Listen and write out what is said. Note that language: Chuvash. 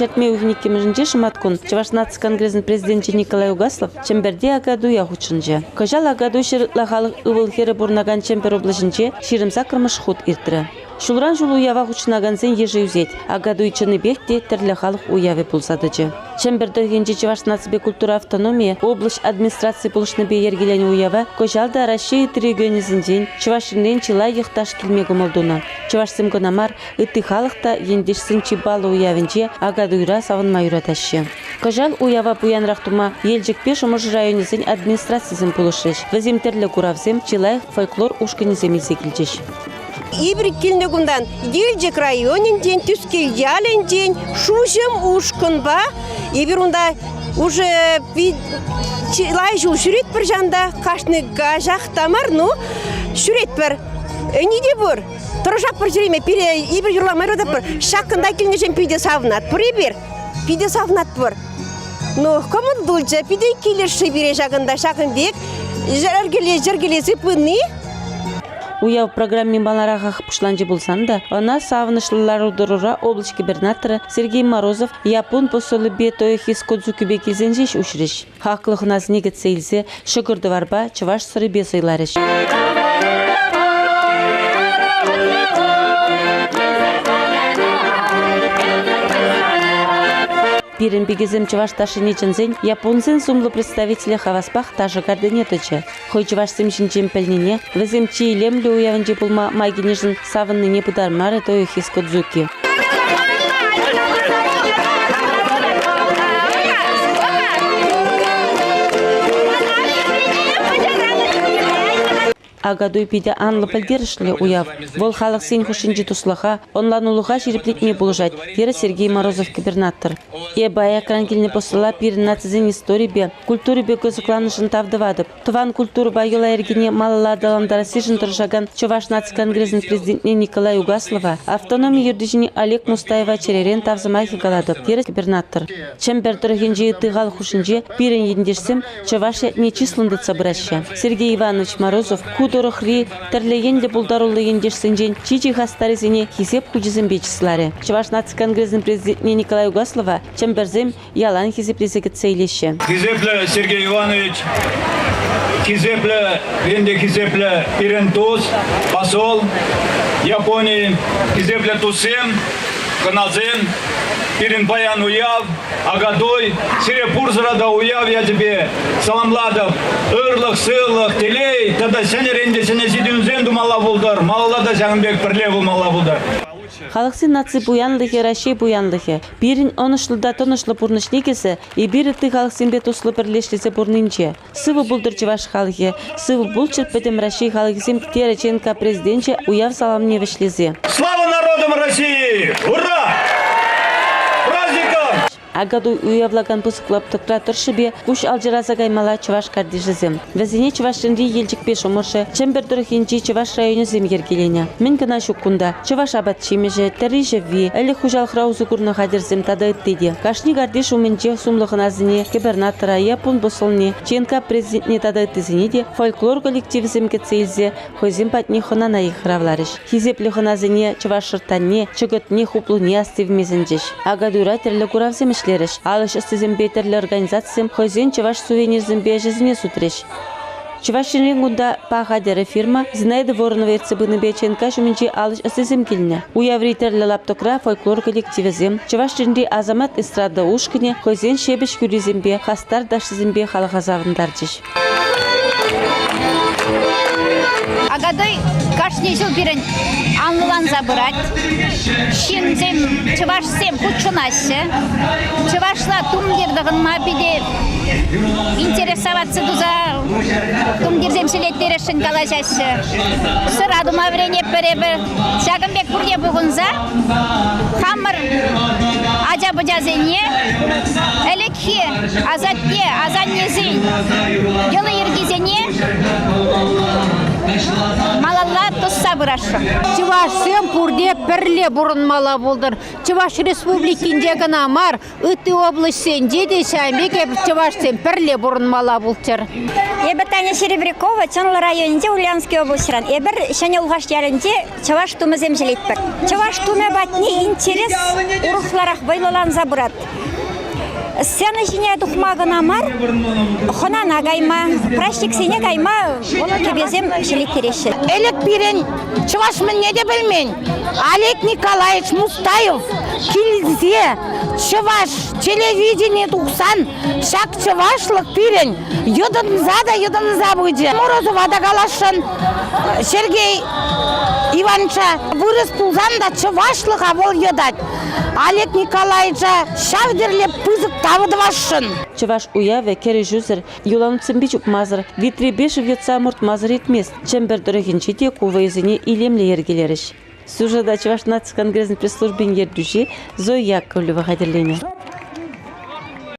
Ҫӗртме уйӑхӗн иккӗмӗшӗнче шӑматкун Чӑваш наци конгресӗн президенчӗ Николай Угаслов Чӗмпӗрти Акатуя хутшӑнчӗ. Кӑҫал Акатуй ҫӗр ытла халӑх ывӑл-хӗрӗ пурӑнакан Чӗмпӗр облаҫӗнче 28-мӗш хут иртрӗ. Ҫулран ҫул уява хутшӑнакансен йышӗ ӳсет. Акатуй чӑннипех те тӗрлӗ халӑх уявӗ пулса тӑчӗ. Чӗмпӗр тӑрӑхӗнчи Чӑваш наципе культура автономийӗ облаҫ администрацийӗ пулӑшнипе йӗркеленӗ уява кӑҫал та Раҫҫей ытти регионӗсенчен, Чӑваш Енрен чылай йӑхташ килме кӑмӑл тунӑ. Чӑвашсем кӑна мар, ытти халӑх та ентешсен чи паллӑ уявӗнче Акатуйра савӑнма юратаҫҫӗ. Кӑҫал уява пуянрах тума Елчӗкпе Шӑмӑршӑ районӗсен администрацийӗсем пулӑшрӗҫ. Вӗсем тӗрлӗ куравсем, чи лайӑх фольклор ушкӑнӗсем илсе килчӗҫ. Эпир килнӗ кунтан Елчӗк районӗнчен, Тӳскел ялӗнчен Шуҫӑм ушкӑнпа эпир унта уже чылай ҫул ҫӳретпӗр ҫанта, кашни каҫах та мар, ну, ҫӳретпӗр. Ӗни те пур. Тӑрӑшатпӑр ҫӳреме, пире эпир юрлама юрататпӑр. Ҫакӑнта килнӗшӗн питӗ савӑнатпӑр эпир. Питӗ савӑнатпӑр. Ну, кӑмӑл тулчӗ, питӗ килӗшрӗ пире ҫакӑнта, ҫакӑн пек йӗркелесе пыни. Уяв программи маларахах пуҫланчӗ пулсан та ӑна савӑнӑҫлӑ лару-тӑрура облаҫ кӗпернаторӗ Сергей Морозов яппун посолӗпе Тоехис Кодзукипе килсен ҫеҫ уҫрӗҫ. Хаклӑ хӑнасене кӗтсе илсе ҫӑкӑр-тӑварпа, чӑваш сӑрипе сӑйларӗҫ. Пирӗн пикесем чӑваш ташшине чӗнсен яппунсен сумлӑ представителӗ хаваспах ташӑ картине тӑчӗ. Хӑй чӑвашсем ҫинчен пӗлнине, вӗсем чи илемлӗ уявӗнче пулма май килнишӗн савӑннине пытармарӗ Тоехис Кодзуки. Акатуй питӗ анлӑ пӗлтерӗшлӗ уяв. Вӑл халӑхсен хушшинчи туслӑха, ӑнланулӑха ҫирӗплетме пулӑшать, терӗ Сергей Морозов кӗпернатор. Эпӗ аякран килнӗ посола пирӗн нацисен историпе, культурипе кӑсӑкланнӑшӑн тав тӑватӑп. Тӑван культурӑпа йӑла-йӗркене малалла аталантарассишӗн тӑрӑшакан Чӑваш наци конгресӗн президентне Николай Угаслова, автономи ертӳҫине Олег Мустаева чӗререн тав сӑмахӗ калатӑп, терӗ кӗпернатор. Чӗмпӗр тӑрӑхӗнчи ытти халӑх хушшинче пирӗн ентешсем чӑваш ятне чыслӑн тытса пыраҫҫӗ. Сергей Иванович Морозов ку тӑрӑхри тӗрлӗ енлӗ пултаруллӑ ентешсенчен чи-чи хастаррисене Хисеп хучӗсемпе чысларӗ. Чӑваш наци конгресӗн президентне Николай Угаслова Чӗмпӗрсем ялан хисеплесе кӗтсе илеҫҫӗ. Хисеплӗ Сергей Иванович, хисеплӗ, ӗнтӗ хисеплӗ пирӗн тус, посол Японии, хисеплӗ туссем, хӑнасем, пирӗн паян уяв, Акатуй, сире пурсӑра та уяв ячӗпе саламлатӑп. Ырлӑх, сывлӑх, телей тата ҫӗнӗрен те ҫӗнӗ ҫитӗнӳсем тумалла пултӑр, малалла та ҫакӑн пек пӗрле пулмалла пултӑр. Халӑхсен наци пуянлӑхӗ Раҫҫей пуянлӑхӗ. Пирӗн ӑнӑҫлӑ та тӑнӑҫлӑ пурнӑҫ никӗсӗ эпир ытти халӑхсемпе туслӑ пӗрле ӗҫлесе пурӑннинче. Сывӑ пултӑр чӑваш халӑхӗ, сывӑ пулччӑр пӗтӗм Раҫҫей халӑхӗсем, терӗ ЧНК президенчӗ уяв саламне вӗҫлесе. Слава народам России! Ура! Праздником! Акатуй уявлакан пысӑк лаптӑкра тӑршшӗпе куҫ алчӑраса каймалла чӑваш картишӗсем. Вӗсене Чӑваш Енри Елчӗкпе Шӑмӑршӑ, Чӗмпӗр тӑрӑхӗнчи чӑваш районӗсем йӗркеленӗ. Мӗн кӑна ҫук кунта: чӑваш апат-ҫимӗҫӗ, тӗрри-ҫӗвви, ӗлӗк хуҫалӑхра усӑ курнӑ хатӗрсем тата ытти те. Кашни картиш умӗнче сумлӑ хӑнасене, кӗпӗрнаттӑра, яппун посолне, ЧНК президентне тата ыттисене те фольклор коллективӗсем кӗтсе илсе хӑйсем патне хӑнана йыхравларӗҫ. Хисеплӗ хӑнасене чӑваш шӑрттанне, чӑкӑтне, хуплуне астивме сӗнчӗҫ. Акатуйра тӗрлӗ куравсем ӗҫлерӗҫ. Ал ӗҫ ӑстисемпе тӗрлӗ организацисем хӑйсен чӑваш сувенирсемпе ӗҫӗсене сутрӗҫ. Чӑваш Енрен кунта Паха тӗрӗ фирма Зинаида Воронова ертсе пынипе ЧНК ҫумӗнчи ал ӗҫ ӑстисем килнӗ. Уяври тӗрлӗ лаптӑкра фольклор коллективӗсем, Чӑваш Енри Асамат эстрада ушкӑнӗ хӑйсен ҫепӗҫ юррисемпе, хастар ташшисемпе халӑха савӑнтарчӗҫ. Акатуй кашни ҫул пирӗн анлӑланса пырать. Ҫынсем, чӑвашсем хутшӑнаҫҫӗ. Чӑвашла тумтир тӑхӑнма питӗ интересоваться туса тумтирсем ҫӗлеттересшӗн калаҫаҫҫӗ. Сӑра тума вӗренетпӗр эпӗ. Ҫакӑн пек пурте пухӑнса хамӑр ача-пӑчасене ӗлӗкхи асатте, асаннесен йӑли-йӗркисене. Малалла тӑсса пырасшӑн. Чӑвашсем пурте пӗрле пурӑнмалла пултӑр. Чӑваш Республикинче кӑна мар, ытти облаҫсенче те ҫавӑн пек эпир чӑвашсем пӗрле пурӑнмалла пулччӑр. Эпӗ Таня Серебрякова, Чӑнлӑ районӗнче Ульяновски облаҫран. Эпир Ҫӗнӗ Улхаш ялӗнче чӑваш тумӗсем ҫӗлетпӗр. Чӑваш тумӗ патне интерес урӑхларах вӑйлӑланса пырать. Сцена ҫине тухма кӑна мар, хӑнана кайма, праҫниксене кайма кӗпесем ҫӗлеттереҫҫӗ. Ӗлӗк пирӗн чӑваш мӗнне те пӗлмен Олег Николаевич Мустаев килсе чӑваш телевидение тухсан ҫак чӑвашлӑх пирӗн йӑтӑнса та йӑтӑнса пычӗ. Морозова та каласшӑн Сергей Ивановича вырӑс пулсан та чӑвашлӑха вӑл йӑтать. Олег Николаевича ҫав тӗрлӗ пысӑк тав тӑвасшӑн. Чӑваш уявӗ кӗрешӳсӗр, юланутсемпе чупмасӑр, витрепе шыв йӑтса ӑмӑртмасӑр иртмест. Чӗмпӗр тӑрӑхӗнче те ку вӑйӑсене илемлӗ йӗркелерӗҫ. Сюжета Чӑваш наци конгресӗн пресс-службин ертӳҫи Зоя Яковлева хатӗрленӗ.